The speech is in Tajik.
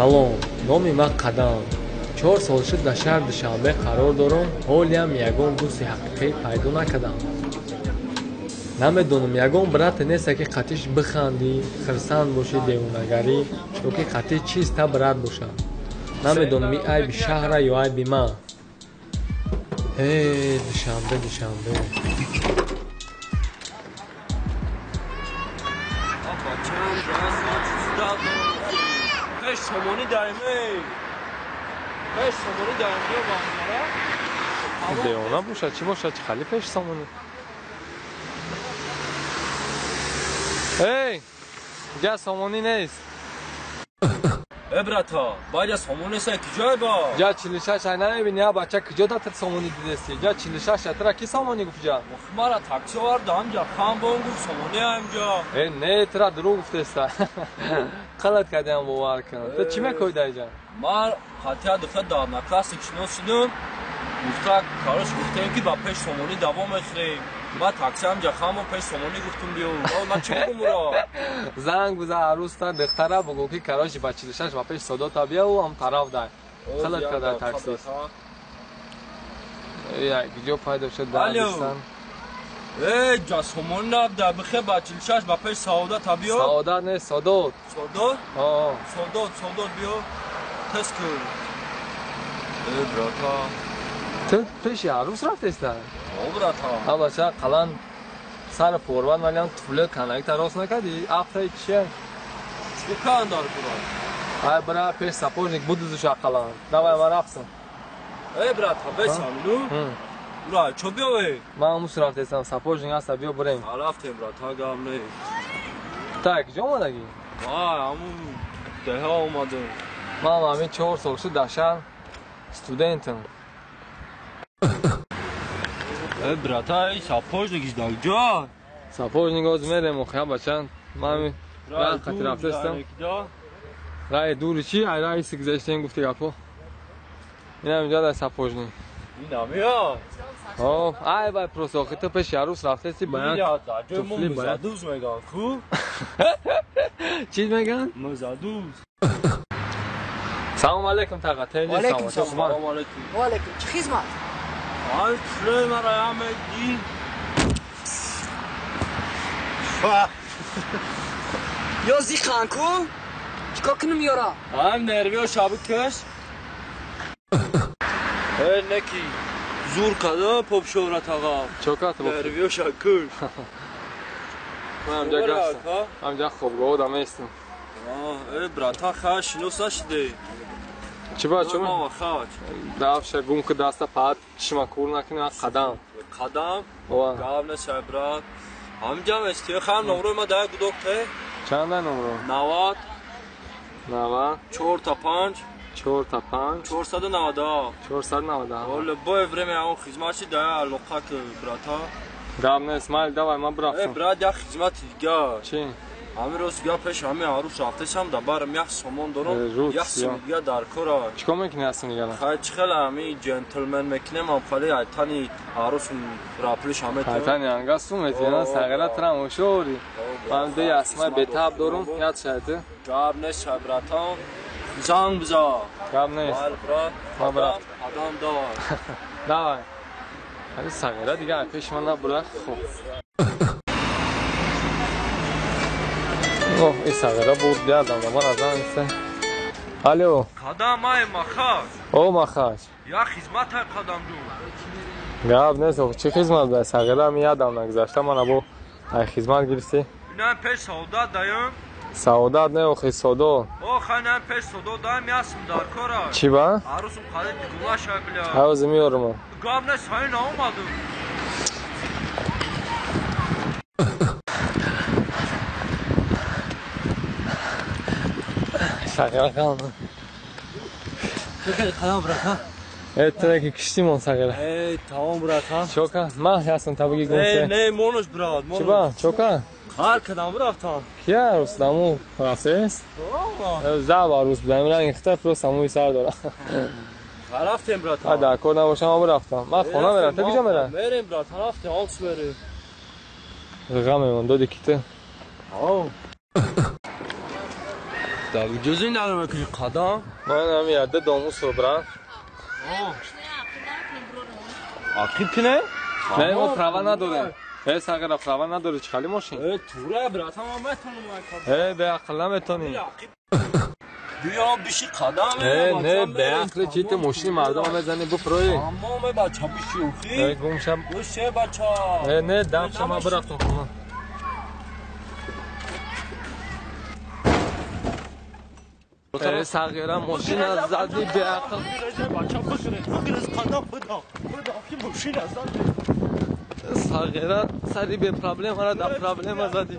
Салом, номи ман Қадам. 4 сол шуд дар шаҳри Душанбе қарор дорам, ҳолиам ягон дӯсти ҳақиқӣ пайдо накардам. Намедонам, ягон брате неста, ки қатиш бихандӣ, хирсанд бошӣ, девонагарӣ ё ки қатӣ чиста брат бошад. Намедонам, ин айби шаҳра ё айби ман. Э, Душанбе, Душанбе. Девона бошад, чӣ бошад, чӣ хали пеш сомонӣ? Эй, ҷа сомонӣ нест. Э, брата, баъд сомонӣ нест, киҷое ба? Ҷа 46 ай намебини, я бача киҷо датр сомонӣ дидести? Ҷа 46 атра ки сомонӣ гуфт ҷа? Мара такси оварда, ҳамҷа хан бон гуфт сомонӣ ҳамҷа. Э, не, тра дурӯғ гуфтеста. Қалат кардиам, бовар кун. Ту чӣ мекоӣ дар ҷа? Ман қатъия духта дар одноклассник шинос шудум. Гуфта, короче, гуфтем, ки ба пеш сомонӣ давом мехӯрем. Ман такси ҳамҷа хамон пеш сомонӣ гуфтум биё. Ман чӣ бигӯм уро? Занг бизан арӯста, духтара бугӯ, ки короче ба 46 ба пеш содота биё, ӯ ҳам тараф дай. Қалат карда таксист. Я киҷо пайдо шуд дар Дистан? Э, ҷа сомонӣ набуда, бихе ба 46 ба пеш саодата биё. Саодат нест, содот. Содот? О. Содот, содот биё. Тест кун. Э, брата. Ту пеши арӯс рафтеста? О, брата. А бача қалан сар форвард валиам туфле канакта рост накардӣ? Афтаи чия? Чӣ кан дар курам? Ай бра пеш сапожник будузуша қалан. Давай, ман рафтам. Э, брата, бесам, ну? Ура, чо биёве? Ман мус рафтестам, сапожник аста, биё бурем. Рафтем, брата, гап нест. Так, киҷо омадагӣ? Ай, ҳамун деҳа омадам. Ман ҳамин 4 сол шуд дар шаҳр студентам. Э, брата, эй сапожник дар ҷо? Сапожник оз мерем, охи, бача. Ман раҳ қати рафтестам. Раҳи дури чӣ? Ай раҳи сигзаштем гуфти гапо. Инам инҷа дар сапожник. Инамиё? О, ай бай просто охи ту пеши арӯс рафтести баян. Туфли баян. Музадуз меган, хуб? Чӣ меган? Музадуз. Салом алейкум, таға. Алейкум салом. Ва алейкум. Чӣ хизмат? Ай, туфли мара ямеди. Ё зихан ку? Чикор кунам ёра? Ай, нервио шаби каш. Э, неки. Зур када поп шӯрат аға. Чокат бо. Нервио шакуш. Ман ҳамҷа гаштам. Ҳамҷа хобгоҳ одам нестам. Э, брата, ха шинос нашиде. Чӣ ба чӣ? Дафша гум ки даста паат чишма кур накунӣ, қадам. Қадам? Ова. Гап нест, брат. Ҳамҷа ести, ха номрои ма дай гудок те. Чанда номро? 90 90 4 та 5 4 та 5 497 497. Оле, бой время он хизмат чи дай алоқа ки, брата. Гап нест, майли, давай, ман бирафтам. Э, брат, як хизмати дигар. Чӣ? Ҳамин рӯз дига пеш ҳамин арӯс рафтесам, да барам як сомон дорам, як сум дига дар кора. Чикор мекунӣ ҳастум дигара? Хай, чӣ хеле ҳамин ҷентлмен мекунем, ҳам хеле айтани арӯсум раплиш ҳаме. Айтани анга сум метиҳ, сағира трам ошори. Ман ду ясмай бетаб дорум, яд шайти. Гап нест, шай, братан. Занг биза. Гап нест. Майли, брат. Ман бирафтам. Адам давай. Давай. Ҳали сағира дига пеши ман набура, хуб. Оҳ, ин сағира буд, диадам, ман аз ан иста. Алло. Қадам, ай Махач. О, Махач. Я хизмат ай, қадам ҷун. Гап нест, ох, чӣ хизмат буда? Сағира ми ядам нагузашта, мана бо ай хизмат гирифтӣ. Инам пеш саодат даём. Саодат не, охи, содо. О, хай, инам пеш содо даем, ясм дар кора. Чӣ ба? Арӯсум қади дигуна шай бля. Ҳавзи меёрам. Гап нест, ҳай наомадум. Сағира қалм. Чокар қадам, брата. Э, ту ки киштимон сағира. Э, тамом, брата. Чока, ман ҳастам табиги гумсе. Э, не, монуш, брат, монуш. Чӣ ба? Чока? Ҳар кадам рафтам. Ки арӯс даму рафтест? Зав арӯс будам, ранги хита просто мӯи сар дорам. Рафтем, брата. А дар кор набошам, ман рафтам. Ман хона мерам, ту киҷо мерам? Мерем, брата, рафтем, алс мерем. Ғам мемон доди ки ту. Ав. Да ҷузи намекунӣ қадам. Ман ҳами яда домусо брат. Ақиб кине? Не, мо права надорем. Э, сағира права надори, чӣ хали мошин? Э, тура братан, ман метонам. Э, беақл наметонӣ. Биё биши қадам. Э, не, беақли чи ту мошини мардума мезанӣ буфрои. Тамоме бача биши охи. Э, гум шаб. Гӯше бача. Э, не, дам шама бирафтам хона. Э, сағира мошина зади беақл. Бача бихӯре, бихӯре қадам буда. Буда ки мошина зади. Сағира сари бепроблемара да проблема зади.